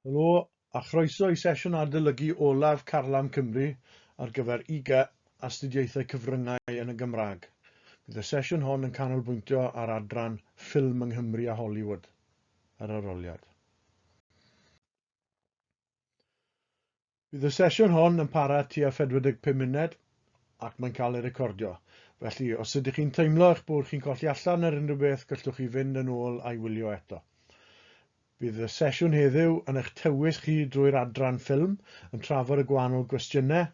Helo a chroeso i sesiwn adolygu olaf Carlam Cymru ar gyfer UG Astudiaethau Cyfryngau yn y Gymraeg. Bydd y sesiwn hon yn canolbwyntio ar adran Ffilm yng Nghymru a Hollywood, yr arholiad. Bydd y sesiwn hon yn para tua 45 munud ac mae'n cael ei recordio. Felly, os ydych chi'n teimlo eich bod chi'n colli allan ar unrhyw beth, gallwch chi fynd yn ôl a'i wylio eto. Bydd y sesiwn heddiw yn eich tywys chi drwy'r adran ffilm, yn trafod y gwahanol gwestiynau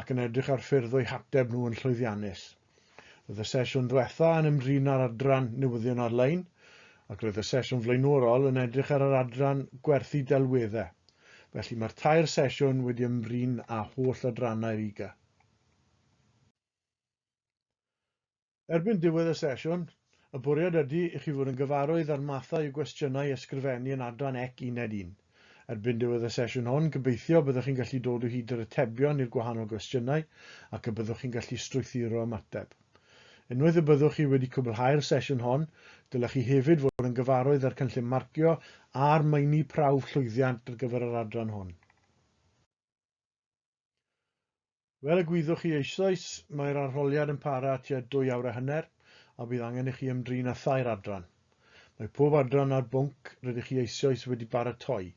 ac yn edrych ar ffyrdd o'u hateb nhw yn llwyddiannus. Roedd y sesiwn ddwetha yn ymdrin â'r adran Newyddion Ar-lein, ac roedd y sesiwn flaenorol yn edrych ar yr adran Gwerthu Delweddau. Felly mae'r tair sesiwn wedi ymdrin â holl adrannau'r UGA. Erbyn diwedd y sesiwn, y bwriad ydy i chi fod yn gyfarwydd â'r mathau o gwestiynau ysgrifennu yn adran ec Uned 1. Erbyn diwedd y sesiwn hon, gobeithio byddwch chi'n gallu dod o hyd i'r atebion i'r gwahanol gwestiynau ac y byddwch chi'n gallu strwythuro ymateb. Unwaith y byddwch chi wedi cwblhau'r sesiwn hon, dylech chi hefyd fod yn gyfarwydd â'r cynllun marcio a'r meini prawf llwyddiant ar gyfer yr adran hon. Fel y gwyddoch chi eisoes, mae'r arholiad yn para tua dwy awr a hanner a bydd angen i chi ymdrin â thair adran. Mae pob adran ar bwnc rydych chi eisoes wedi baratoi.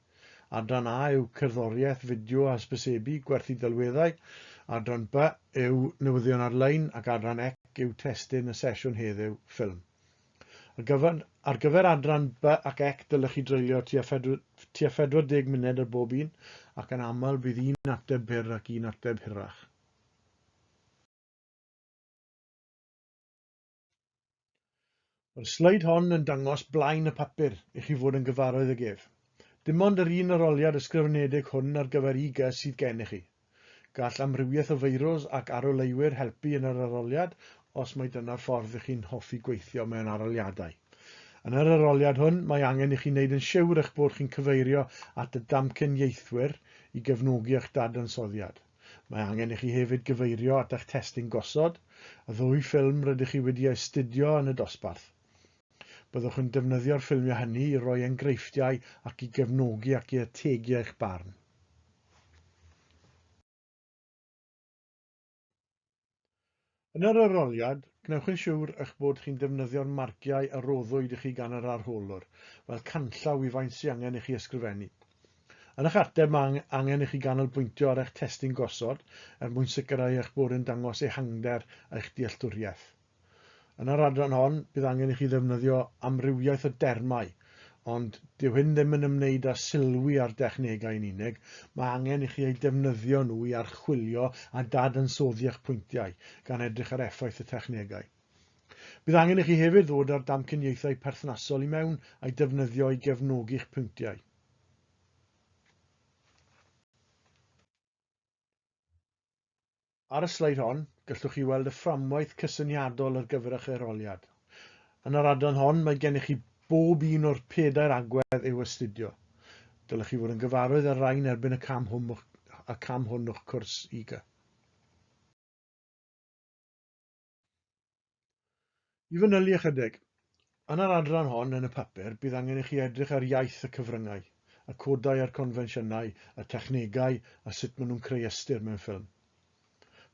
Adran A yw Cerddoriaeth, Fideo a Hysbysebu, Gwerthu Delweddau, Adran B yw Newyddion Ar-lein ac Adran C yw testun y sesiwn heddiw, Ffilm. Ar gyfer, ar gyfer adran B ac C dylech chi dreulio tua, tua 40 munud ar bob un, ac yn aml bydd un ateb byr ac un ateb hirach. Mae'r sleid hon yn dangos blaen y papur i chi fod yn gyfarwydd ag ef. Dim ond yr un arholiad ysgrifenedig hwn ar gyfer UG sydd gennych chi. Gall amrywiaeth o feirws ac aroleuwyr helpu yn yr arholiad os mai dyna'r ffordd ych chi'n hoffi gweithio mewn arholiadau. Yn yr arholiad hwn, mae angen i chi wneud yn siwr eich bod chi'n cyfeirio at y damcaniaethwyr i gefnogi eich dadansoddiad. Mae angen i chi hefyd gyfeirio at eich testun gosod, y ddwy ffilm rydych chi wedi eu astudio yn y dosbarth. Byddwch yn defnyddio'r ffilmiau hynny i roi enghreifftiau ac i gefnogi ac i ategu eich barn. Yn yr arholiad, gwnewch yn siwr eich bod chi'n defnyddio'r marciau a roddwyd i chi gan yr arholwr fel canllaw i faint sy angen i chi ysgrifennu. Yn eich ateb mae angen i chi ganolbwyntio ar eich testun gosod er mwyn sicrhau eich bod yn dangos ehangder eich dealltwriaeth. Yn yr adran hon, bydd angen i chi ddefnyddio amrywiaeth o dermau, ond dyw hyn ddim yn ymwneud â sylwi ar dechnegau yn unig, mae angen i chi eu defnyddio nhw i archwilio a dadansoddi eich pwyntiau, gan edrych ar effaith y technegau. Bydd angen i chi hefyd ddod â'r damcaniaethau perthnasol i mewn a'u defnyddio i gefnogi'ch pwyntiau. Ar y sleid hon, gallwch chi weld y fframwaith cysyniadol ar gyfer eich arholiad. Yn yr adran hon, mae gennych chi bob un o'r pedair agwedd i'w astudio. Dylech chi fod yn gyfarwydd â'r rhain erbyn y cam hwn, y cam hwn o'ch cwrs UG. I fanylu ychydig, yn yr adran hon yn y papur bydd angen i chi edrych ar iaith y cyfryngau, y codau a'r confensiynau, y technegau a sut maen nhw'n creu ystyr mewn ffilm.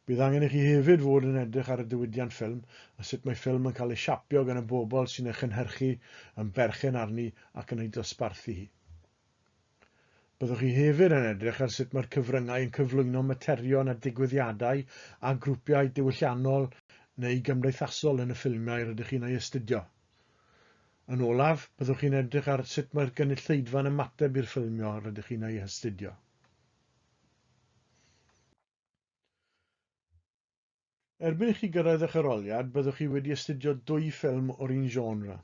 Bydd angen i chi hefyd fod yn edrych ar y diwydiant ffilm a sut mae ffilm yn cael ei siapio gan y bobl sy'n ei chynhyrchu, yn berchen arni ac yn ei dosbarthu hi. Byddwch chi hefyd yn edrych ar sut mae'r cyfryngau yn cyflwyno materion a digwyddiadau a grwpiau diwylliannol neu gymdeithasol yn y ffilmiau rydych chi'n eu astudio. Yn olaf, byddwch chi'n edrych ar sut mae'r gynulleidfa'n ymateb i'r ffilmiau rydych chi'n eu hastudio. Erbyn i chi gyrraedd eich arholiad, byddwch chi wedi astudio dwy ffilm o'r un genre.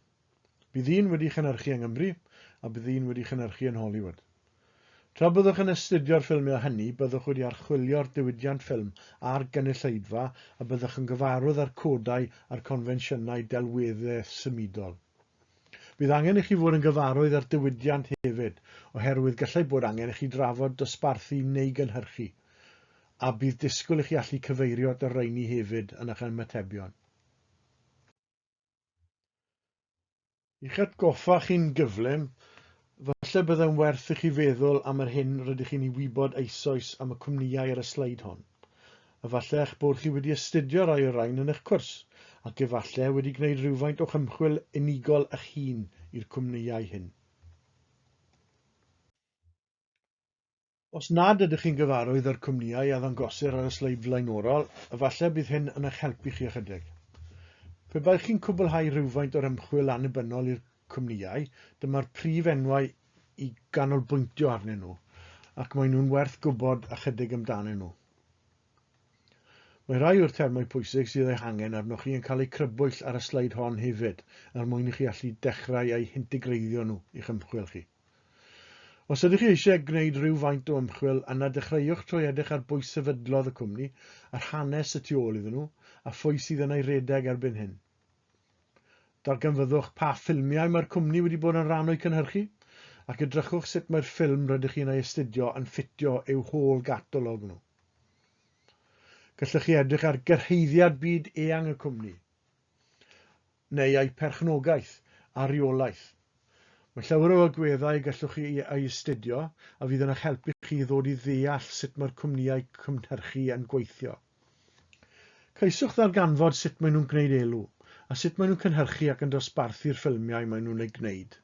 Bydd un wedi'i chynhyrchu yng Nghymru, a bydd un wedi'i chynhyrchu yn Hollywood. Tra byddwch yn astudio'r ffilmiau hynny, byddwch wedi archwilio'r diwydiant ffilm a'r gynulleidfa a byddwch yn gyfarwydd â'r codau a'r confensiynau delweddaeth symudol. Bydd angen i chi fod yn gyfarwydd â'r diwydiant hefyd, oherwydd gallai bod angen i chi drafod dosbarthu neu gynhyrchu. a bydd disgwyl i chi allu cyfeirio at y rheini hefyd yn eich ymatebion. I'ch atgoffa chi'n gyflym, Falle byddai'n werth i chi feddwl am yr hyn rydych chi'n ei wybod eisoes am y cwmnïau ar y sleid hon. Efallai eich bod chi wedi astudio rhai o'r rhain yn eich cwrs, ac efallai wedi gwneud rhywfaint o'ch ymchwil unigol eich hun i'r cwmnïau hyn. Os nad ydych chi'n gyfarwydd â'r cwmnïau a ddangosir ar y sleid flaenorol, efallai bydd hyn yn eich helpu chi ychydig. Pe baech chi'n cwblhau rhywfaint o'r ymchwil annibynnol i'r cwmnïau, dyma'r prif enwau i ganolbwyntio arnyn nhw, ac maen nhw'n werth gwybod ychydig amdanyn nhw. Mae rhai o'r termau pwysig sydd eu hangen arnoch chi yn cael eu crybwyll ar y sleid hon hefyd, er mwyn i chi allu dechrau eu hintegreiddio nhw i'ch ymchwil chi. Os ydych chi eisiau gwneud rhyw faint o ymchwil, yna dechreuwch trwy edrych ar bwy sefydlodd y cwmni, yr hanes y tu ôl iddyn nhw, a phwy sydd yn ei redeg erbyn hyn. Darganfyddwch pa ffilmiau mae'r cwmni wedi bod yn rhan o'u cynhyrchu, ac edrychwch sut mae'r ffilm rydych chi'n ei astudio yn ffitio i'w hôl gatalog nhw. Gallwch chi edrych ar gyrhaeddiad byd eang y cwmni, neu eu perchnogaeth a rheolaeth. Mae llawer o agweddau y gallwch chi eu astudio a fydd yn eich helpu chi i ddod i ddeall sut mae'r cwmnïau cynhyrchu yn gweithio. Ceisiwch ddarganfod sut maen nhw'n gwneud elw, a sut maen nhw'n cynhyrchu ac yn dosbarthu'r ffilmiau maen nhw'n eu gwneud.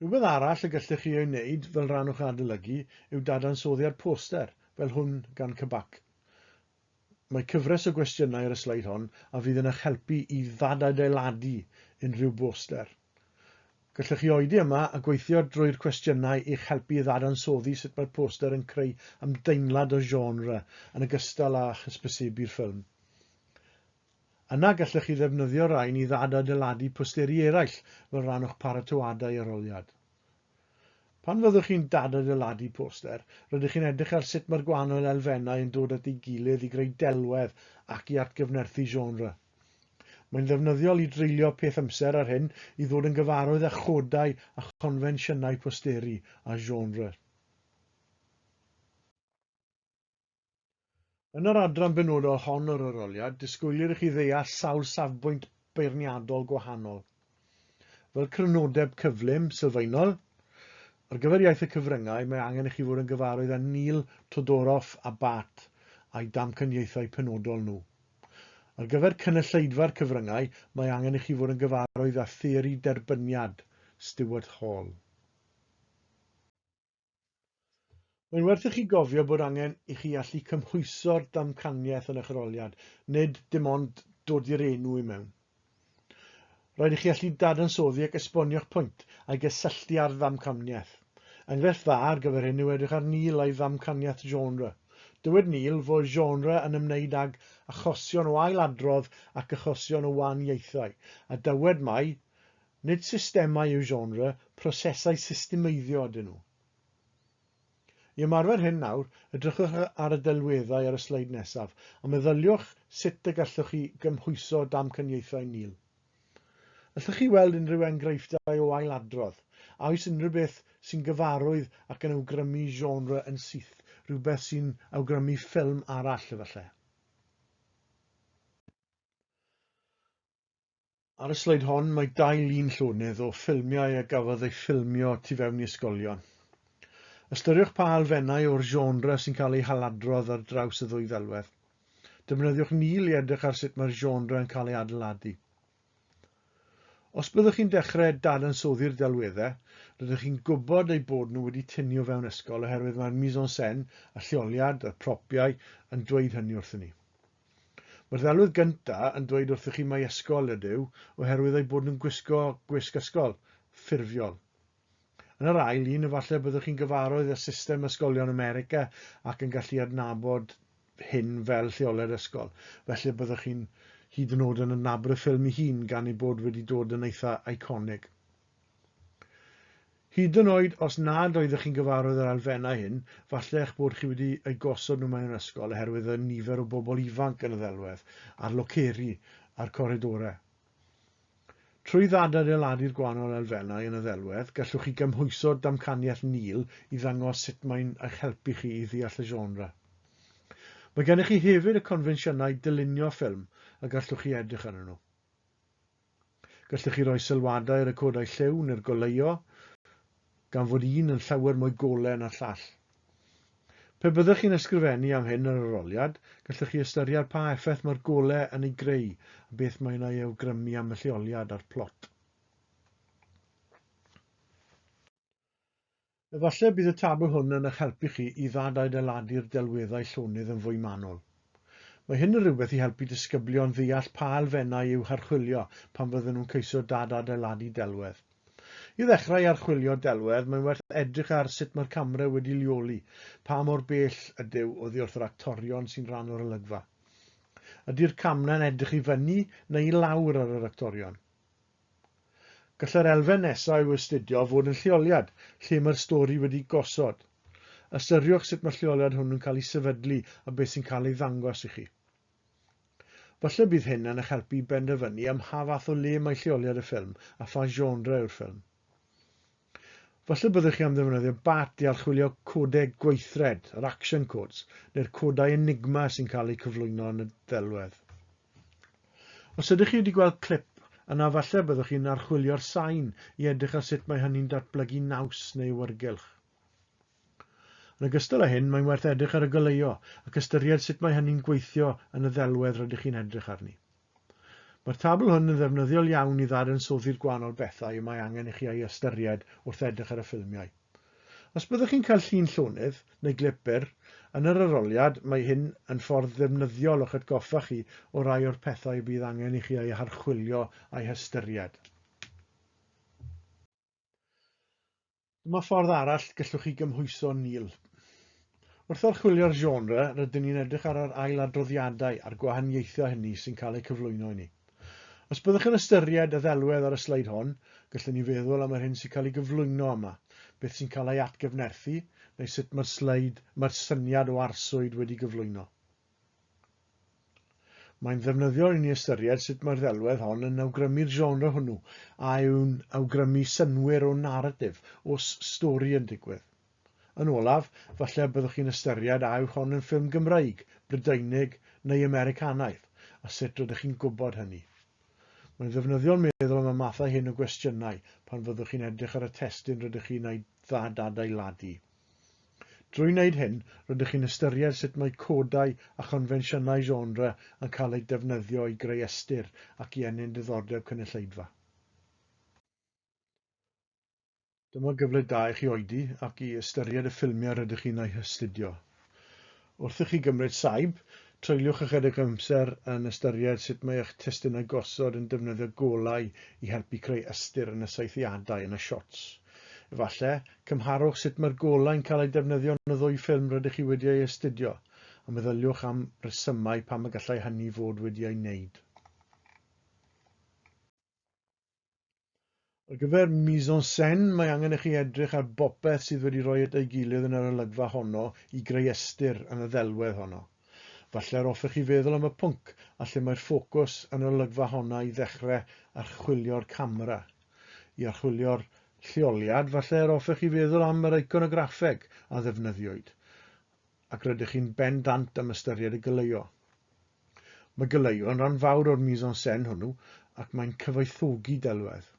Rhywbeth arall y gallech chi ei wneud fel rhan o'ch adolygu yw dadansoddiad poster, fel hwn gan Cybac. Mae cyfres o gwestiynau ar y sleid hon a fydd yn eich helpu i ddadadeiladu unrhyw boster. Gallech chi oedi yma a gweithio drwy'r cwestiynau i'ch helpu i ddadansoddi sut mae'r poster yn creu ymdeimlad o genre yn ogystal â hysbysebu'r ffilm. Yna gallech chi ddefnyddio'r rhain i ddadadeiladu posteri eraill fel rhan o'ch paratoadau arholiad. Pan fyddwch chi'n dadadeiladu poster, rydych chi'n edrych ar sut mae'r gwahanol elfennau yn dod at ei gilydd i greu delwedd ac i atgyfnerthu genre. Mae'n ddefnyddiol i dreulio peth amser ar hyn i ddod yn gyfarwydd â chodau a chonfensiynau posteri a genre. Yn yr adran benodol hon o'r arholiad, disgwylir i chi ddeall sawl safbwynt beirniadol gwahanol. Fel crynodeb cyflym, sylfaenol, ar gyfer iaith y cyfryngau, mae angen i chi fod yn gyfarwydd â Neil Todorov a Barthes a'u damcaniaethau penodol nhw. Ar gyfer cynulleidfa'r cyfryngau, mae angen i chi fod yn gyfarwydd â theori derbyniad Stuart Hall. Mae'n werth i chi gofio bod angen i chi allu cymhwyso'r damcaniaeth yn eich arholiad, nid dim ond dod i'r enw i mewn. Rhaid i chi allu dadansoddi ac esbonio'ch pwynt a'i gysylltu â'r ddamcaniaeth. Enghraifft dda ar gyfer hyn yw edrych ar Neil a'i ddamcaniaeth genre. Dywed Neil fod genre yn ymwneud ag achosion o ail-adrodd ac achosion o wahaniaethau, a dywed mai Nid systemau yw genre, prosesau systemeiddio ydyn nhw. I ymarfer hyn nawr, edrychwch ar y delweddau ar y sleid nesaf, a meddyliwch sut y gallwch chi gymhwyso damcaniaethau Neil. Allwch chi weld unrhyw enghreifftiau o ailadrodd? A oes unrhyw beth sy'n gyfarwydd ac yn awgrymu genre yn syth, rhywbeth sy'n awgrymu ffilm arall efallai? Ar y sleid hon mae dau lun llonydd o ffilmiau a gafodd eu ffilmio tu fewn i ysgolion. Ystyriwch pa elfennau o'r genre sy'n cael eu hailadrodd ar draws y ddwy ddelwedd. Defnyddiwch Neil i edrych ar sut mae'r genre yn cael ei adeiladu. Os byddwch chi'n dechrau dadansoddi'r delweddau, rydych chi'n gwybod eu bod nhw wedi tynnu o fewn ysgol oherwydd mae'r mise-en-scène, y lleoliad, y propiau, yn dweud hynny wrthyn ni. Mae'r ddelwedd gyntaf yn dweud wrthych chi mai ysgol ydyw oherwydd eu bod nhw'n gwisgo gwisg ysgol, ffurfiol. Yn yr ail un, efallai byddwch chi'n gyfarwydd â system ysgolion America ac yn gallu adnabod hyn fel lleoliad ysgol. Felly byddwch chi'n hyd yn oed yn adnabod y ffilm ei hun gan ei bod wedi dod yn eitha eiconig. Hyd yn oed os nad oeddech chi'n gyfarwydd â'r elfennau hyn, falle eich bod chi wedi eu gosod nhw mewn ysgol oherwydd y nifer o bobl ifanc yn y ddelwedd, a'r loceri, a'r coridorau. Trwy ddadadeiladu'r gwahanol elfennau yn y ddelwedd, gallwch chi gymhwyso damcaniaeth Neil i ddangos sut mae'n eich helpu chi i ddeall y genre. Mae gennych chi hefyd y confensiynau dylunio ffilm y gallwch chi edrych arnyn nhw. Gallech chi roi sylwadau ar y codau lliw neu'r goleuo, gan fod un yn llawer mwy golau na'r llall. Pe byddech chi'n ysgrifennu am hyn ar arholiad, gallech chi ystyried pa effaith mae'r golau yn ei greu a beth mae'n ei awgrymu am y lleoliad a'r plot. Efallai bydd y tabl hwn yn eich helpu chi i ddad-adeiladu'r delweddau llonydd yn fwy manwl. Mae hyn yn rhywbeth i helpu disgyblion ddeall pa elfennau i'w harchwilio pan fydden nhw'n ceisio dad-adeiladu delwedd. I ddechrau archwilio delwedd, mae'n werth edrych ar sut mae'r camera wedi leoli, pa mor bell ydyw oddi wrth yr actorion sy'n rhan o'r olygfa. Ydy'r camera'n edrych i fyny neu i lawr ar yr actorion? Gallai'r elfen nesaf i'w astudio fod yn lleoliad, lle mae'r stori wedi gosod. Ystyriwch sut mae'r lleoliad hwnnw'n cael ei sefydlu a beth sy'n cael ei ddangos i chi. Falle bydd hyn yn eich helpu i benderfynu ym mha fath o le mae lleoliad y ffilm a pha genre yw'r ffilm. Falle byddwch chi am ddefnyddio bat i archwilio codau gweithred, yr action codes, neu'r codau enigma sy'n cael eu cyflwyno yn y ddelwedd. Os ydych chi wedi gweld clip, yna falle byddwch chi'n archwilio'r sain i edrych ar sut mae hynny'n datblygu naws neu awyrgylch. Yn ogystal â hyn, mae'n werth edrych ar y goleuo ac ystyried sut mae hynny'n gweithio yn y ddelwedd rydych chi'n edrych arni. Mae'r tabl hwn yn ddefnyddiol iawn i ddadansoddi'r gwahanol bethau y mae angen i chi eu ystyried wrth edrych ar y ffilmiau. Os byddwch chi'n cael llun llonydd, neu glip byr, yn yr arholiad, mae hyn yn ffordd ddefnyddiol o'ch atgoffa chi o rai o'r pethau y bydd angen i chi eu harchwilio a'u hystyried. Dyma ffordd arall gallwch chi gymhwyso Neil. Wrth archwilio'r genre, rydyn ni'n edrych ar yr ailadroddiadau a'r gwahaniaethau hynny sy'n cael eu cyflwyno i ni. Os byddwch yn ystyried y ddelwedd ar y sleid hon, gallwn ni feddwl am yr hyn sy'n cael ei gyflwyno yma, beth sy'n cael ei atgyfnerthu, neu sut mae'r sleid, mae'r syniad o arswyd wedi gyflwyno. Mae'n ddefnyddiol i ni ystyried sut mae'r ddelwedd hon yn awgrymu'r genre hwnnw, a yw'n awgrymu synnwyr o naratif, oes stori yn digwydd. Yn olaf, falle y byddwch chi'n ystyried a yw hon yn ffilm Gymreig, Brydeinig neu Americanaidd, a sut rydych chi'n gwybod hynny. Mae'n ddefnyddiol meddwl am y mathau hyn o gwestiynau pan fyddwch chi'n edrych ar y testun rydych chi'n ei ddadadeiladu. Drwy wneud hyn, rydych chi'n ystyried sut mae codau a chonfensiynau genre yn cael eu defnyddio i greu ystyr ac i ennyn diddordeb cynulleidfa. Dyma gyfle da i chi oedi ac i ystyried y ffilmiau rydych chi'n eu hastudio. Wrth i chi gymryd saib, treuliwch ychydig o amser yn ystyried sut mae eich testunau gosod yn defnyddio golau i helpu creu ystyr yn y saethiadau yn y shots. Efallai, cymharwch sut mae'r golau'n cael eu defnyddio yn y ddwy ffilm rydych chi wedi eu astudio, a meddyliwch am resymau pam y gallai hynny fod wedi ei wneud. Ar gyfer mise-en-scène, mae angen i chi edrych ar bopeth sydd wedi rhoi at ei gilydd yn yr olygfa honno i greu ystyr yn y ddelwedd honno. Falle yr hoffech chi feddwl am y pwnc a lle mae'r ffocws yn yr olygfa honna i ddechrau archwilio'r camera. I archwilio'r lleoliad, falle yr hoffech chi feddwl am yr eiconograffeg a ddefnyddiwyd, ac rydych chi'n bendant am ystyried y goleuo. Mae goleuo yn rhan fawr o'r mise-en-scène hwnnw ac mae'n cyfoethogi delwedd.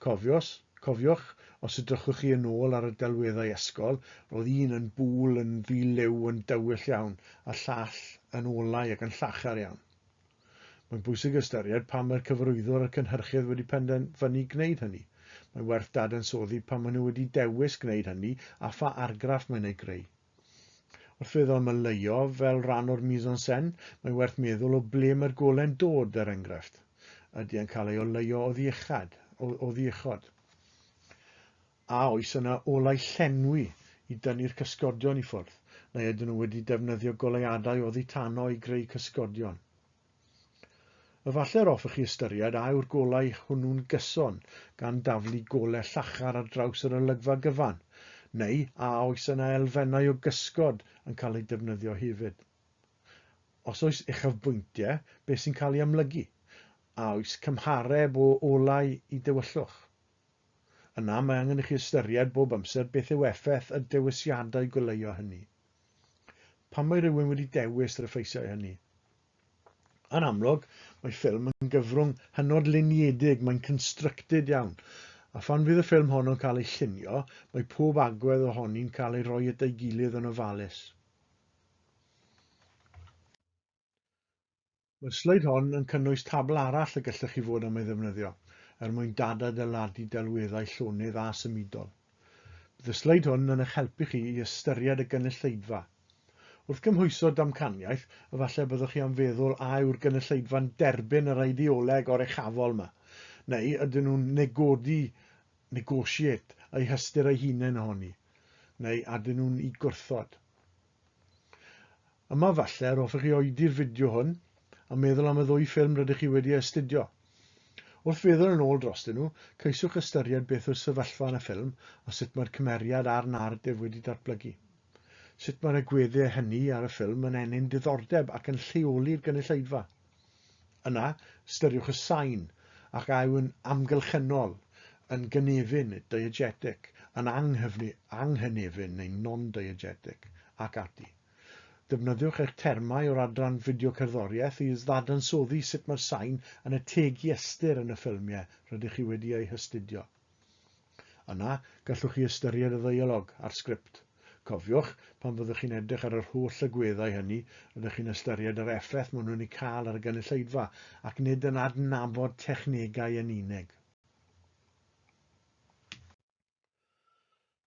Cofios, cofiwch, os edrychwch chi yn ôl ar y delweddau ysgol, roedd un yn bŵl yn ddi-liw yn dywyll iawn a'r llall yn olau ac yn llachar iawn. Mae'n bwysig ystyried pam mae'r cyfarwyddwr a'r cynhyrchydd wedi penderfynu gwneud hynny. Mae'n werth dadansoddi pam maen nhw wedi dewis gwneud hynny a pha argraff mae'n ei greu. Wrth feddwl am oleuo fel rhan o'r mise-en-scène, mae'n werth meddwl o ble mae'r golau'n dod, er enghraifft. Ydy e'n cael ei oleuo oddi uchad, oddi uchod? A oes yna olau llenwi i dynnu'r cysgodion i ffwrdd, neu ydyn nhw wedi defnyddio goleuadau oddi tano i greu cysgodion? Efallai yr hoffech chi ystyried a yw'r golau hwnnw'n gyson, gan daflu golau llachar ar draws yr olygfa gyfan, neu a oes yna elfennau o gysgod yn cael eu defnyddio hefyd. Os oes uchafbwyntiau, beth sy'n cael ei amlygu? A oes cymhareb o olau i dywyllwch? Yna, mae angen i chi ystyried bob amser beth yw effaith y dewisiadau goleuo hynny. Pam mae rhywun wedi dewis yr effeithiau hynny? Yn amlwg, Mae ffilm yn gyfrwng hynod luniedig, mae'n constructed iawn. A phan fydd y ffilm honno'n cael ei llunio, mae pob agwedd ohoni'n cael ei roi at ei gilydd yn ofalus. Mae'r sleid hon yn cynnwys tabl arall y gallech chi fod am ei ddefnyddio er mwyn dadadeiladu delweddau llonydd a symudol. Bydd y sleid hwn yn eich helpu chi i ystyried y gynulleidfa. Wrth gymhwyso damcaniaeth, efallai byddwch chi am feddwl a yw'r gynulleidfa'n derbyn yr ideoleg oruchafol 'ma, neu ydyn nhw'n negodi, negotiate, eu hystyr eu hunain ohoni, neu a ydyn nhw'n 'i gwrthod. Yma falle yr hoffech chi oedi'r fideo hwn a meddwl am y ddwy ffilm rydych chi wedi eu astudio. Wrth feddwl yn ôl drostyn nhw, ceisiwch ystyried beth yw'r sefyllfa yn y ffilm a sut mae'r cymeriad a'r naratif wedi datblygu. Sut mae'r agweddau hynny ar y ffilm yn ennyn diddordeb ac yn lleoli'r gynulleidfa. Yna, ystyriwch y sain, ac a yw'n amgylchynol, yn gynefin, diegetic, yn anghynefin neu non-diegetic, ac ati. Defnyddiwch eich termau o'r adran fideo cerddoriaeth i ddadansoddi sut mae'r sain yn ategu ystyr yn y ffilmiau rydych chi wedi eu hastudio. Yna, gallwch chi ystyried y ddeialog a'r sgript. Cofiwch, pan fyddwch chi'n edrych ar yr holl agweddau hynny, rydych chi'n ystyried yr effaith maen nhw'n ei cael ar y gynulleidfa, ac nid yn adnabod technegau yn unig.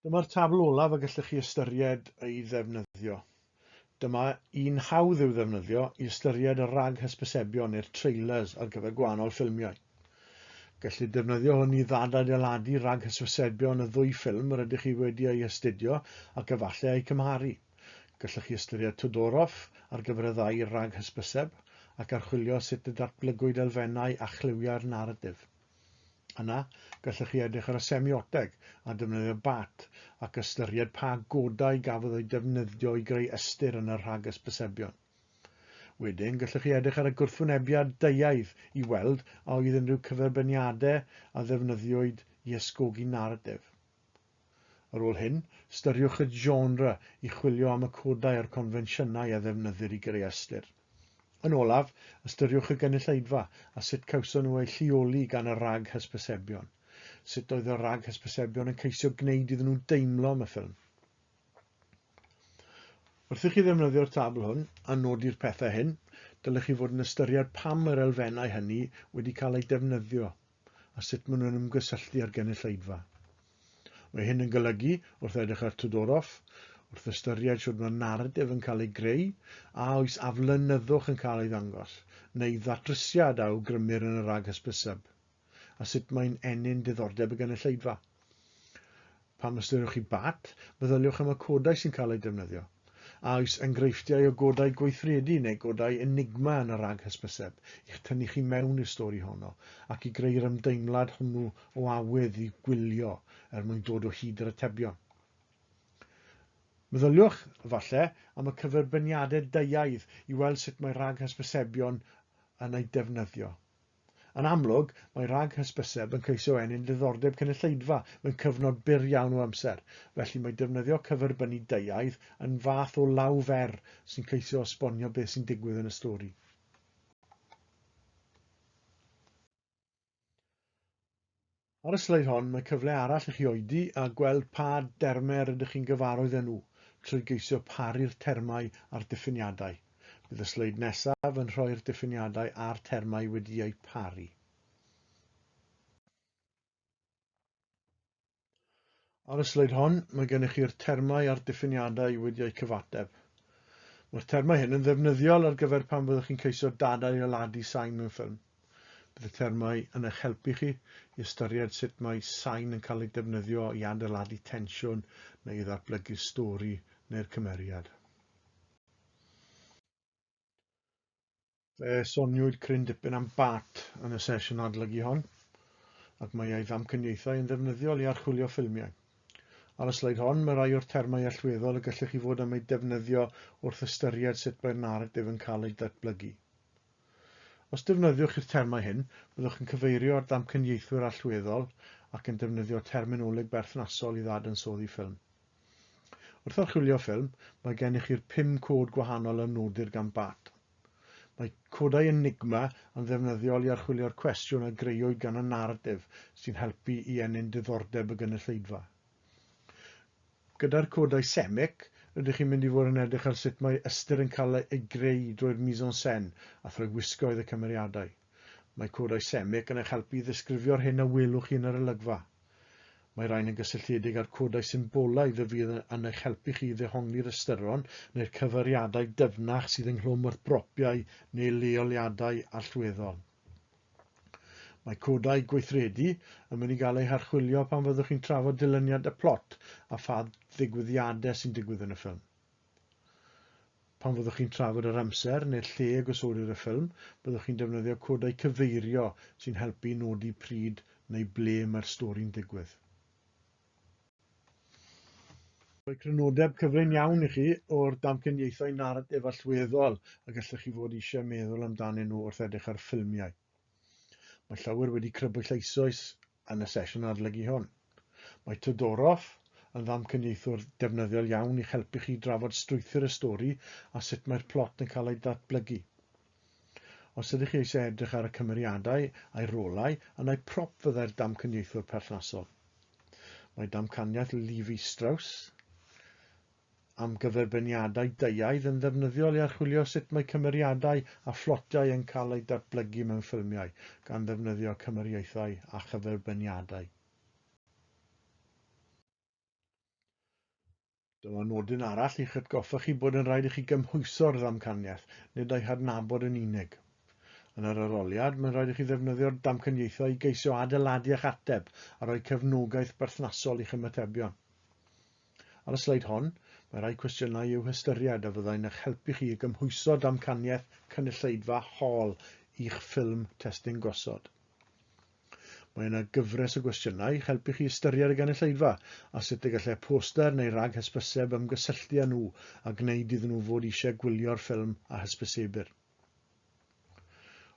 Dyma'r tabl olaf y gallech chi ystyried ei ddefnyddio. Dyma un hawdd i'w ddefnyddio i ystyried y rag-hysbysebion neu'r trailers ar gyfer gwahanol ffilmiau. Gellir defnyddio hwn i ddadadeiladu rag-hysbysebion y ddwy ffilm yr ydych chi wedi eu hastudio ac efallai eu cymharu. Gallech chi ystyried Todorov ar gyfer y ddau rag-hysbyseb ac archwilio sut y datblygwyd elfennau a chlywiau'r naratif. Yna, gallech chi edrych ar y semioteg a defnyddio bat ac ystyried pa godau gafodd eu defnyddio i greu ystyr yn y rhag-hysbysebion. Wedyn, gallech chi edrych ar y gwrthwynebiad deuaidd i weld a oedd unrhyw cyferbyniadau a ddefnyddiwyd i ysgogi naratif. Ar ôl hyn, ystyriwch y genre i chwilio am y codau a'r confensiynau a ddefnyddir i greu ystyr. Yn olaf, ystyriwch y gynulleidfa a sut cawson nhw eu lleoli gan y rag-hysbysebion. Sut oedd y rag-hysbysebion yn ceisio gwneud iddyn nhw deimlo am y ffilm? Wrth i chi ddefnyddio'r tabl hwn a nodi'r pethau hyn, dylech chi fod yn ystyried pam mae'r elfennau hynny wedi cael eu defnyddio a sut maen nhw'n ymgysylltu â'r gynulleidfa. Mae hyn yn golygu, wrth edrych ar Todorov, wrth ystyried shwt mae'r naratif yn cael ei greu, a oes aflonyddwch yn cael ei ddangos, neu ddatrysiad a awgrymir yn y rag-hysbyseb, a sut mae'n ennyn diddordeb y gynulleidfa. Pan ystyriwch chi bat, meddyliwch am y codau sy'n cael eu defnyddio. A oes enghreifftiau o godau gweithredu neu godau enigma yn y rag-hysbyseb i'ch tynnu chi mewn i'r stori honno ac i greu'r ymdeimlad hwnnw o awydd i gwylio er mwyn dod o hyd i'r atebion? Meddyliwch, efallai, am y cyferbyniadau deuaidd i weld sut mae rag-hysbysebion yn eu defnyddio. Yn amlwg, mae rhag-hysbyseb yn ceisio ennyn diddordeb cynulleidfa mewn cyfnod byr iawn o amser, felly mae defnyddio cyferbynnu deuaidd yn fath o law fer sy'n ceisio esbonio beth sy'n digwydd yn y stori. Ar y sleid hon, mae cyfle arall i chi oedi a gweld pa dermau rydych chi'n gyfarwydd â nhw trwy geisio paru'r termau a'r diffiniadau. Bydd y sleid nesaf yn rhoi'r diffiniadau a'r termau wedi eu paru. Ar y sleid hon, mae gennych chi'r termau a'r diffiniadau wedi eu cyfateb. Mae'r termau hyn yn ddefnyddiol ar gyfer pan fyddwch chi'n ceisio dadadeiladu sain mewn ffilm. Bydd y termau yn eich helpu chi i ystyried sut mae sain yn cael ei defnyddio i adeiladu tensiwn neu i ddatblygu'r stori neu'r cymeriad. Fe soniwyd cryn dipyn am Bart yn y sesiwn adolygu hon, ac mae ei ddamcaniaethau yn ddefnyddiol i archwilio ffilmiau. Ar y sleid hon, mae rhai o'r termau allweddol y gallech chi fod am eu defnyddio wrth ystyried sut mae'r naratif yn cael ei datblygu. Os defnyddiwch chi'r termau hyn, byddwch yn cyfeirio at ddamcaniaethwyr allweddol ac yn defnyddio terminoleg berthnasol i ddadansoddi ffilm. Wrth archwilio ffilm, mae gennych chi'r pum cod gwahanol a nodir gan Bart. Mae codau Enigma yn ddefnyddiol i archwilio'r cwestiwn a greuwyd gan y naratif sy'n helpu i ennyn diddordeb y gynulleidfa. Gyda'r codau semic, rydych chi'n mynd i fod yn edrych ar sut mae ystyr yn cael ei greu drwy'r mise-en-scène a thrwy wisgoedd y cymeriadau. Mae codau semic yn eich helpu i ddisgrifio'r hyn a welwch chi yn yr olygfa. Mae rhain yn gysylltiedig â'r codau symbolaidd a fydd yn eich helpu chi i ddehongli'r ystyron neu'r cyfeiriadau dyfnach sydd ynghlwm wrth bropiau neu leoliadau allweddol. Mae codau gweithredu yn mynd i gael eu harchwilio pan fyddwch chi'n trafod dilyniant y plot a pha ddigwyddiadau sy'n digwydd yn y ffilm. Pan fyddwch chi'n trafod yr amser neu'r lle y gosodir y ffilm, byddwch chi'n defnyddio codau cyfeirio sy'n helpu i nodi pryd neu ble mae'r stori'n digwydd. Rhoi crynodeb cyflym iawn i chi o'r damcaniaethau naratif allweddol y gallech chi fod eisiau meddwl amdanyn nhw wrth edrych ar ffilmiau. Mae llawer wedi crybwyll eisoes yn y sesiwn adolygu hwn. Mae Todorov yn ddamcaniaethwr defnyddiol iawn i'ch helpu chi drafod strwythur y stori a sut mae'r plot yn cael ei datblygu. Os ydych chi eisiau edrych ar y cymeriadau a'i rolau, yna prop fyddai'r damcaniaethwr perthnasol. Mae damcaniaeth Levi-Strauss am gyferbyniadau deuaidd yn ddefnyddiol i archwilio sut mae cymeriadau a phlotiau yn cael eu datblygu mewn ffilmiau, gan ddefnyddio cymariaethau a chyferbyniadau. Dyma nodyn arall i'ch atgoffa chi bod yn rhaid i chi gymhwyso'r ddamcaniaeth, nid ei hadnabod yn unig. Yn yr arholiad, mae'n rhaid i chi ddefnyddio'r damcaniaethau i geisio adeiladu eich ateb a rhoi cefnogaeth berthnasol i'ch ymatebion. Ar y sleid hon, mae rhai cwestiynau i'w hystyried a fyddai'n eich helpu chi i gymhwyso damcaniaeth cynulleidfa Hall i'ch ffilm testun gosod. Mae yna gyfres o gwestiynau i'ch helpu chi ystyried y gynulleidfa a sut y gallai poster neu rag-hysbyseb ymgysylltu â nhw a gwneud iddyn nhw fod eisiau gwylio'r ffilm a hysbysebir.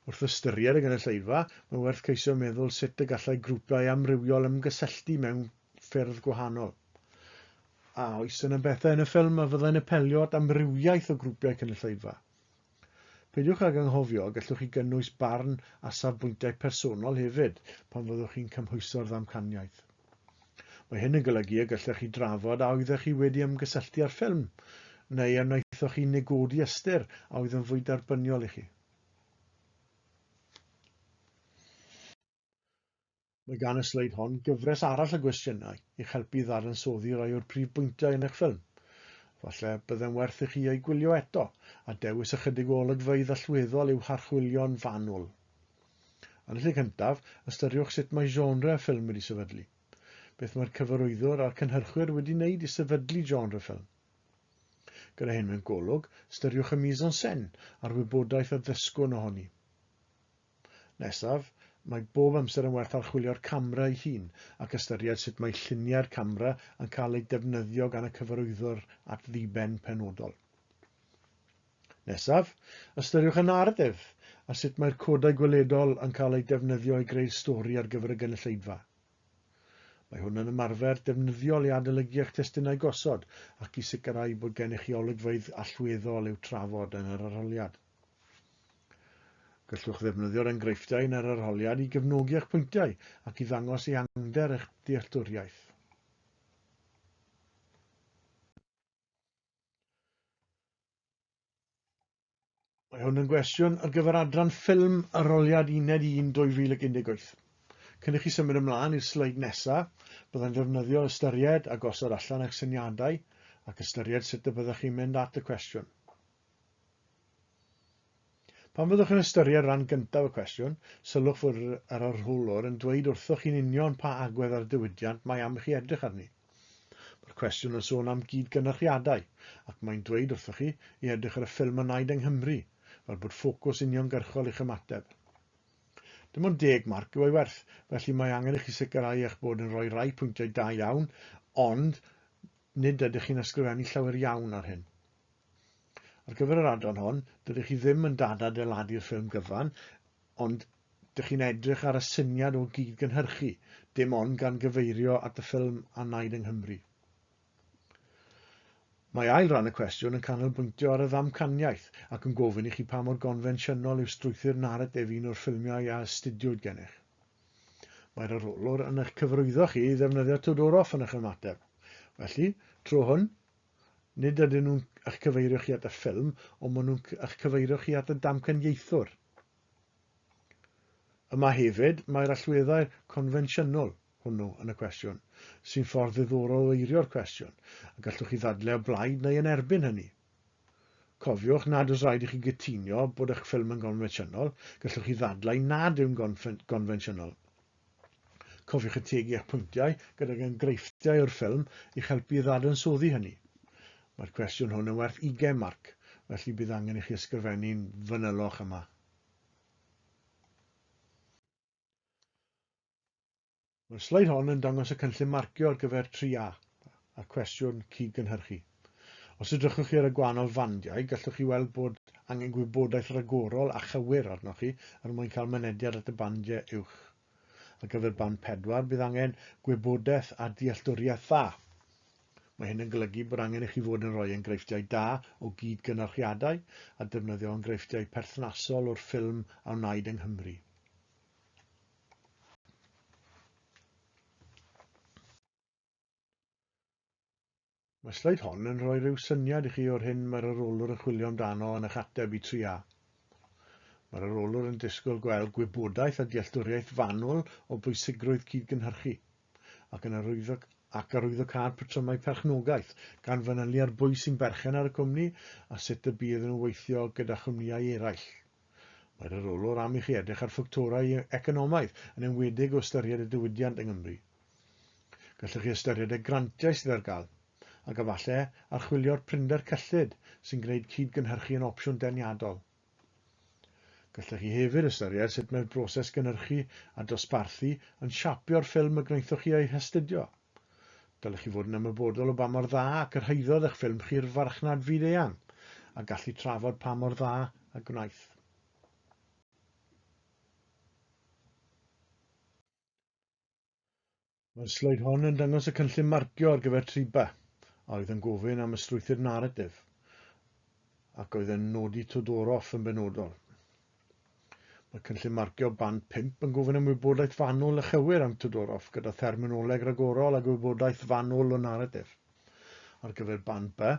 Wrth ystyried y gynulleidfa, mae'n werth ceisio meddwl sut y gallai grwpiau amrywiol ymgysylltu mewn ffyrdd gwahanol. A oes yna bethau yn y ffilm a fyddai'n apelio at amrywiaeth o grwpiau cynulleidfa? Peidiwch ag anghofio, gallwch chi gynnwys barn a safbwyntiau personol hefyd pan fyddwch chi'n cymhwyso'r ddamcaniaeth. Mae hyn yn golygu y gallech chi drafod a oeddech chi wedi ymgysylltu â'r ffilm, neu a wnaethoch chi negodi ystyr a oedd yn fwy derbyniol i chi. Mae gan y sleid hon gyfres arall o gwestiynau i'ch helpu i ddadansoddi rai o'r prif bwyntiau yn eich ffilm. Falle byddai'n werth i chi eu gwylio eto, a dewis ychydig o olygfeydd allweddol i'w harchwilio'n fanwl. Yn y lle cyntaf, ystyriwch sut mae genre y ffilm wedi sefydlu. Beth mae'r cyfarwyddwr a'r cynhyrchwyr wedi wneud i sefydlu genre ffilm? Gyda hyn mewn golwg, ystyriwch y mise-en-scène a'r wybodaeth a ddysgwn ohoni. Nesaf, mae bob amser yn werth archwilio'r camera ei hun ac ystyried sut mae lluniau'r camera yn cael eu defnyddio gan y cyfarwyddwr at ddiben penodol. Nesaf, ystyriwch y naratif a sut mae'r codau gweledol yn cael eu defnyddio i greu'r stori ar gyfer y gynulleidfa. Mae hwn yn ymarfer defnyddiol i adolygu eich testunau gosod ac i sicrhau bod gennych chi olygfeydd allweddol i'w trafod yn yr arholiad. Gallwch ddefnyddio'r enghreifftiau yn yr arholiad i gefnogi eich pwyntiau ac i ddangos ehangder eich dealltwriaeth. Mae hwn yn gwestiwn ar gyfer adran ffilm arholiad Uned 1 2018. Cyn i chi symud ymlaen i'r sleid nesaf, byddai'n ddefnyddiol ystyried a gosod allan eich syniadau ac ystyried sut y byddech chi'n mynd at y cwestiwn. Pan fyddwch yn ystyried rhan gyntaf y cwestiwn, sylwch fod yr arholwr yn dweud wrthoch chi'n union pa agwedd ar y diwydiant mae am i chi edrych arni. Mae'r cwestiwn yn sôn am gyd-gynyrchiadau, ac mae'n dweud wrthoch chi i edrych ar y ffilm a wnaed yng Nghymru, fel bod ffocws uniongyrchol i'ch ymateb. Dim ond deg marc yw ei werth, felly mae angen i chi sicrhau eich bod yn rhoi rhai pwyntiau da iawn, ond nid ydych chi'n ysgrifennu llawer iawn ar hyn. Ar gyfer yr adran hon, dydych chi ddim yn dad-adeiladu'r ffilm gyfan, ond dych chi'n edrych ar y syniad o gyd-gynhyrchu, dim ond gan gyfeirio at y ffilm a wnaed yng Nghymru. Mae ail ran y cwestiwn yn canolbwyntio ar y ddamcaniaeth ac yn gofyn i chi pa mor gonfensiynol yw strwythur naratif un o'r ffilmiau a astudiwyd gennych. Mae'r arholwr yn eich cyfarwyddo chi i ddefnyddio Todoroff yn eich ymateb. Felly, tro hwn, nid ydyn nhw'n eich cyfeirio chi at y ffilm, ond maen nhw'n eich cyfeirio chi at y damcaniaethwr. Yma hefyd, mae'r allweddau confensiynol hwnnw yn y cwestiwn, sy'n ffordd ddiddorol o eirio'r cwestiwn, a gallwch chi ddadlau o blaid neu yn erbyn hynny. Cofiwch nad oes rhaid i chi gytuno bod eich ffilm yn gonfensiynol, gallwch chi ddadlau nad yw'n gonfensiynol. Cofiwch ategu eich pwyntiau gydag enghreifftiau o'r ffilm i'ch helpu i ddadansoddi hynny. Mae'r cwestiwn hwn yn werth 20 marc, felly bydd angen i chi ysgrifennu'n fanylach yma. Mae'r sleid hon yn dangos y cynllun marcio ar gyfer 3A a'r cwestiwn cyd-gynhyrchu. Os edrychwch chi ar y gwahanol fandiau, gallwch chi weld bod angen gwybodaeth ragorol a chywir arnoch chi er mwyn cael mynediad at y bandiau uwch. Ar gyfer band 4, bydd angen gwybodaeth a dealltwriaeth dda. Mae hyn yn golygu bod angen i chi fod yn rhoi enghreifftiau da o gyd-gynyrchiadau a defnyddio enghreifftiau perthnasol o'r ffilm a wnaed yng Nghymru. Mae'r sleid hon yn rhoi rhyw syniad i chi o'r hyn mae'r arolwr yn chwilio amdano yn eich ateb i 3A. Mae'r arolwr yn disgwyl gweld gwybodaeth a dealltwriaeth fanwl o bwysigrwydd cyd-gynhyrchu, ac yn arwyddo ac arwyddocâd patrymau perchnogaeth, gan fanylu ar bwy sy'n berchen ar y cwmni a sut y bu iddyn nhw weithio gyda chwmnïau eraill. Mae'r arolwr am i chi edrych ar ffactorau economaidd, yn enwedig o ystyried y diwydiant yng Nghymru. Gallwch chi ystyried y grantiau sydd ar gael, ac efallai archwilio'r prinder cyllid sy'n gwneud cyd-gynhyrchu yn opsiwn deniadol. Gallech chi hefyd ystyried sut mae'r broses gynhyrchu a dosbarthu yn siapio'r ffilm y gwnaethoch chi ei hastudio. Dylech chi fod yn ymwybodol o ba mor dda y cyrhaeddodd eich ffilm chi'r farchnad fyd-eang, a gallu trafod pa mor dda y gwnaeth. Mae'r sleid hon yn dangos y cynllun marcio ar gyfer 3B, a oedd yn gofyn am y strwythur naratif, ac oedd yn nodi Todoroff yn benodol. Mae cynllun marcio Band 5 yn gofyn am wybodaeth fanwl a chywir am Todoroff gyda therminoleg ragorol a gwybodaeth fanwl o naratif. Ar gyfer Band B,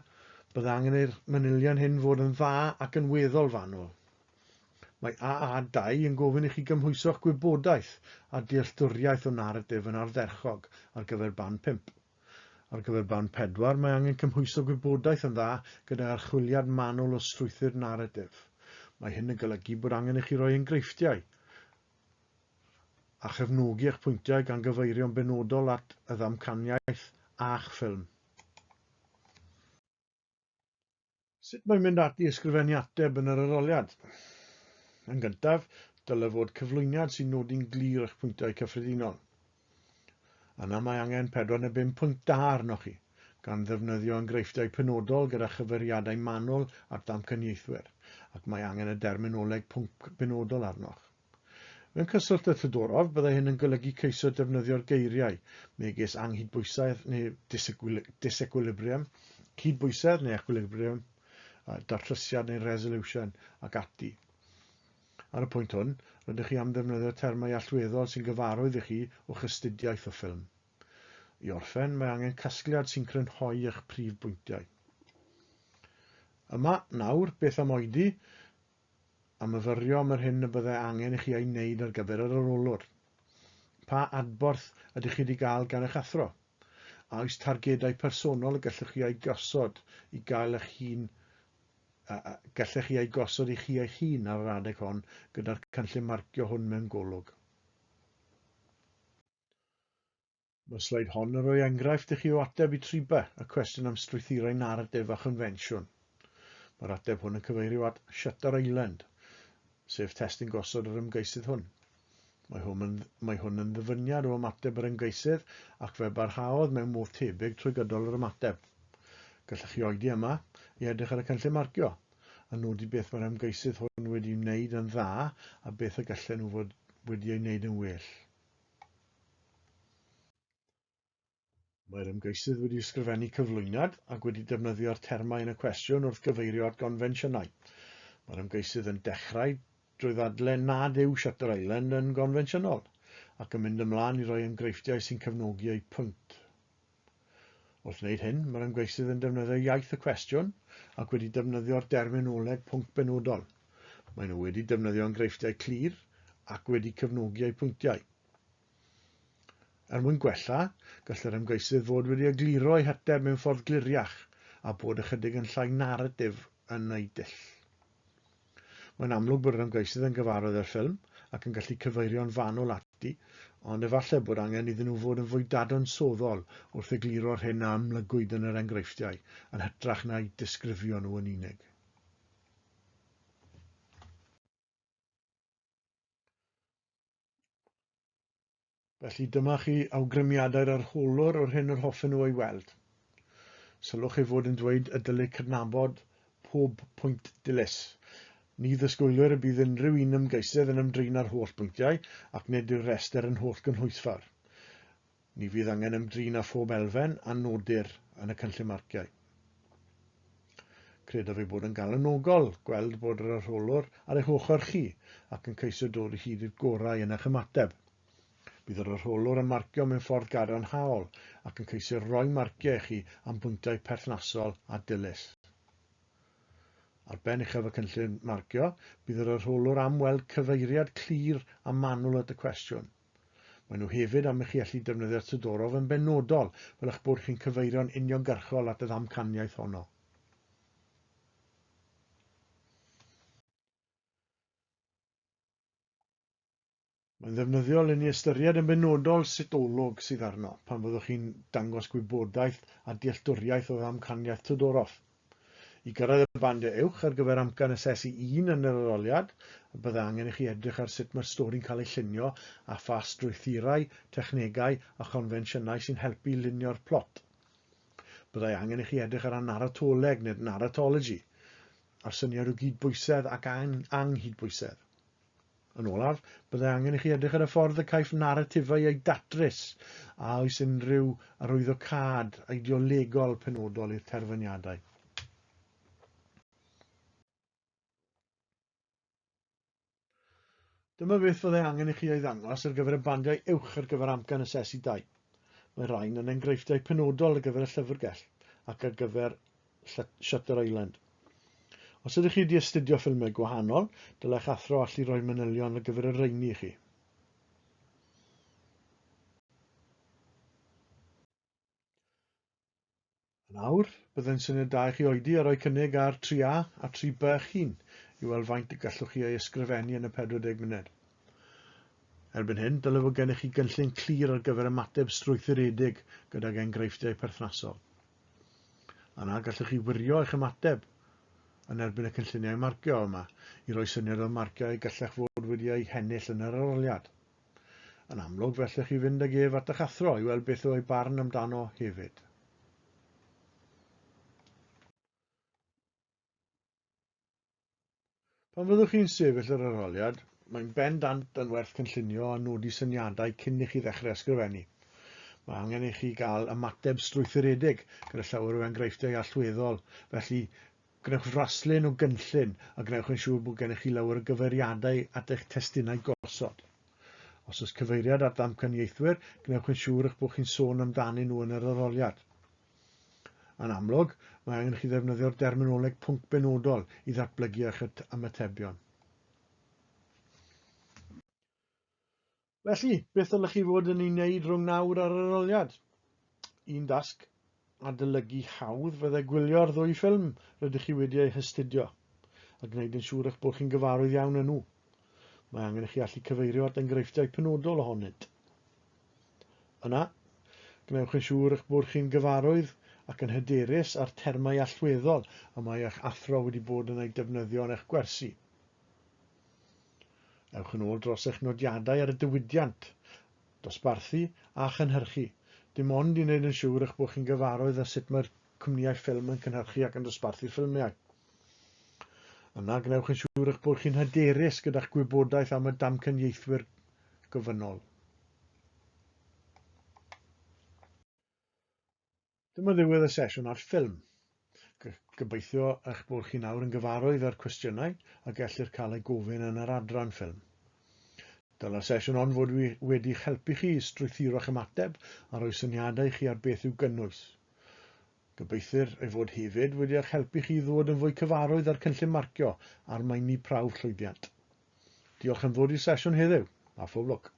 byddai angen i'r manylion hyn fod yn dda ac yn weddol fanwl. Mae AA2 yn gofyn i chi gymhwyso'ch gwybodaeth a dealltwriaeth o naratif yn ardderchog ar gyfer Band 5. Ar gyfer Band 4, mae angen cymhwyso gwybodaeth yn dda gydag archwiliad manwl o strwythur naratif. Mae hyn yn golygu bod angen i chi roi enghreifftiau a chefnogi eich pwyntiau gan gyfeirio'n benodol at y ddamcaniaeth a'ch ffilm. Sut mae mynd ati i ysgrifennu ateb yn yr arholiad? Yn gyntaf, dylai fod cyflwyniad sy'n nodi'n glir eich pwyntiau cyffredinol. Yna mae angen 4 neu 5 pwynt da arnoch chi, gan ddefnyddio enghreifftiau penodol gyda chyfeiriadau manwl at ddamcaniaethwyr, ac mae angen y derminoleg pwnc benodol arnoch. Mewn cyswllt â Todorov, byddai hyn yn golygu ceisio defnyddio'r geiriau, megis anghydbwysedd neu disequilibrium, cydbwysedd neu equilibrium, datrysiad neu resolution, ac ati. Ar y pwynt hwn, rydych chi am ddefnyddio termau allweddol sy'n gyfarwydd i chi o'ch astudiaeth o ffilm. I orffen, mae angen casgliad sy'n crynhoi eich prif bwyntiau. Yma, nawr, beth am oedi? a myfyrio am yr hyn y byddai angen i chi ei wneud ar gyfer yr arolwr. Pa adborth ydych chi wedi gael gan eich athro? A oes targedau personol y gallwch chi eu gosod i gael eich hun gallech chi eu gosod i chi eich hun ar yr adeg hon gyda'r cynllun marcio hwn mewn golwg? Mae'r sleid hon yn rhoi enghraifft i chi o ateb i 3B, y cwestiwn am strwythurau naratif a chonfensiwn. Mae'r ateb hwn yn cyfeirio at Shutter Island, sef testun gosod yr ymgeisydd hwn. Mae hwn yn, mae hwn yn ddyfyniad o ymateb yr ymgeisydd ac fe barhaodd mewn modd tebyg trwy gydol yr ymateb. Gallech chi oedi yma i edrych ar y cynllun marcio a nodi beth mae'r ymgeisydd hwn wedi'i wneud yn dda a beth y gallen nhw fod wedi ei wneud yn well. Mae'r ymgeisydd wedi ysgrifennu cyflwyniad ac wedi defnyddio'r termau yn y cwestiwn wrth gyfeirio at gonfensiynau. Mae'r ymgeisydd yn dechrau drwy ddadle nad yw Shutter Island yn gonfensiynol, ac yn mynd ymlaen i roi enghreifftiau sy'n cefnogi eu pwynt. Wrth wneud hyn, mae'r ymgeisydd yn defnyddio iaith y cwestiwn ac wedi defnyddio'r derminoleg pwnc benodol. Maen nhw wedi defnyddio enghreifftiau clir ac wedi cefnogi eu pwyntiau. Er mwyn gwella, gall yr ymgeisydd fod wedi egluro ei hateb mewn ffordd gliriach a bod ychydig yn llai naratif yn ei dull. Mae'n amlwg bod yr ymgeisydd yn gyfarwydd â'r ffilm ac yn gallu cyfeirio'n fanwl ati, ond efallai bod angen iddyn nhw fod yn fwy dadansoddol wrth egluro'r hyn a amlygwyd yn yr enghreifftiau, yn hytrach na'u disgrifio nhw yn unig. Felly dyma chi awgrymiadau'r arholwr o'r hyn yr hoffen nhw ei weld. Sylwch ei fod yn dweud y dylid cydnabod pob pwynt dilys. Ni ddisgwylir y bydd unrhyw un ymgeisydd yn ymdrin â'r holl bwyntiau ac nid yw'r rhestr yn holl gynhwysfawr. Ni fydd angen ymdrin â phob elfen a nodir yn y cynllun marciau. Credaf ei bod yn galonogol gweld bod yr arholwr ar eich ochr chi ac yn ceisio dod o hyd i'r gorau yn eich ymateb. Bydd yr arholwr yn marcio mewn ffordd gadarnhaol ac yn ceisio rhoi marciau i chi am bwyntiau perthnasol a dilys. Ar ben uchaf y cynllun marcio, bydd yr arholwr am weld cyfeiriad clir a manwl at y cwestiwn. Maen nhw hefyd am i chi allu defnyddio Todorov yn benodol, fel eich bod chi'n cyfeirio'n uniongyrchol at y ddamcaniaeth honno. Mae'n ddefnyddiol i ni ystyried yn benodol sut olwg sydd arno pan fyddwch chi'n dangos gwybodaeth a dealltwriaeth o ddamcaniaeth Todorov. I gyrraedd y bandiau uwch ar gyfer amcan asesu un yn yr arholiad, byddai angen i chi edrych ar sut mae'r stori'n cael ei llunio a pha strwythurau, technegau a chonfensiynau sy'n helpu i lunio'r plot. Byddai angen i chi edrych ar narratoleg neu narratology, a'r syniad o gydbwysedd ac anghydbwysedd. Yn olaf, byddai angen i chi edrych ar y ffordd y caiff naratifau eu datrys, a oes unrhyw arwyddocâd ideolegol penodol i'r terfyniadau. Dyma beth fyddai angen i chi ei ddangos ar gyfer y bandiau uwch ar gyfer amcan asesu 2. Mae rhain yn enghreifftiau penodol ar gyfer y llyfrgell ac ar gyfer Shutter Island. Os ydych chi wedi astudio ffilmiau gwahanol, dylai'ch athro allu rhoi manylion ar gyfer y rheini i chi. Yn awr, byddai'n syniad da i chi oedi a rhoi cynnig ar 3A a 3B eich hun i weld faint y gallwch chi ei ysgrifennu yn y 40 munud. Erbyn hyn, dylai fod gennych chi gynllun clir ar gyfer ymateb strwythuredig gydag enghreifftiau perthnasol. Yna, gallwch chi wirio eich ymateb yn erbyn y cynlluniau marcio yma i roi syniad o'r marciau y gallech fod wedi eu hennill yn yr arholiad. Yn amlwg, fe allech chi fynd ag ef at eich athro i weld beth yw ei barn amdano hefyd. Pan fyddwch chi'n sefyll yr arholiad, mae'n bendant yn werth cynllunio a nodi syniadau cyn i chi ddechrau ysgrifennu. Mae angen i chi gael ymateb strwythuredig gyda llawer o enghreifftiau allweddol, felly gwnewch fraslun o gynllun a gwnewch yn siŵr bod gennych chi lawer o gyfeiriadau at eich testunau gosod. Os oes cyfeiriad at ddamcaniaethwyr, gwnewch yn siŵr eich bod chi'n sôn amdanyn nhw yn yr arholiad. Yn amlwg, mae angen i chi ddefnyddio'r derminoleg pwnc benodol i ddatblygu eich ymatebion. Felly, beth ddylech chi fod yn ei wneud rhwng nawr a'r arholiad? Un dasg adolygu hawdd fyddai gwylio'r ddwy ffilm rydych chi wedi eu hastudio, a gwneud yn siŵr eich bod chi'n gyfarwydd iawn â nhw. Mae angen i chi allu cyfeirio at enghreifftiau penodol ohonynt. Yna, gwnewch yn siŵr eich bod chi'n gyfarwydd ac yn hyderus â'r termau allweddol y mae eich athro wedi bod yn eu defnyddio yn eich gwersi. Ewch yn ôl dros eich nodiadau ar y diwydiant, dosbarthu a chynhyrchu, dim ond i wneud yn siŵr eich bod chi'n gyfarwydd â sut mae'r cwmnïau ffilm yn cynhyrchu ac yn dosbarthu ffilmiau. Yna, gwnewch yn siŵr eich bod chi'n hyderus gyda'ch gwybodaeth am y damcaniaethwyr gofynnol. Dyma ddiwedd y sesiwn ar ffilm. Gobeithio eich bod chi nawr yn gyfarwydd â'r cwestiynau a gellir cael eu gofyn yn yr adran ffilm. Dylai'r sesiwn hon fod wedi'ch helpu chi i strwythuro'ch ymateb a rhoi syniadau i chi ar beth i'w gynnwys. Gobeithir ei fod hefyd wedi eich helpu chi i ddod yn fwy cyfarwydd â'r cynllun marcio a'r meini prawf llwyddiant. Diolch am ddod i'r sesiwn heddiw, a phob lwc!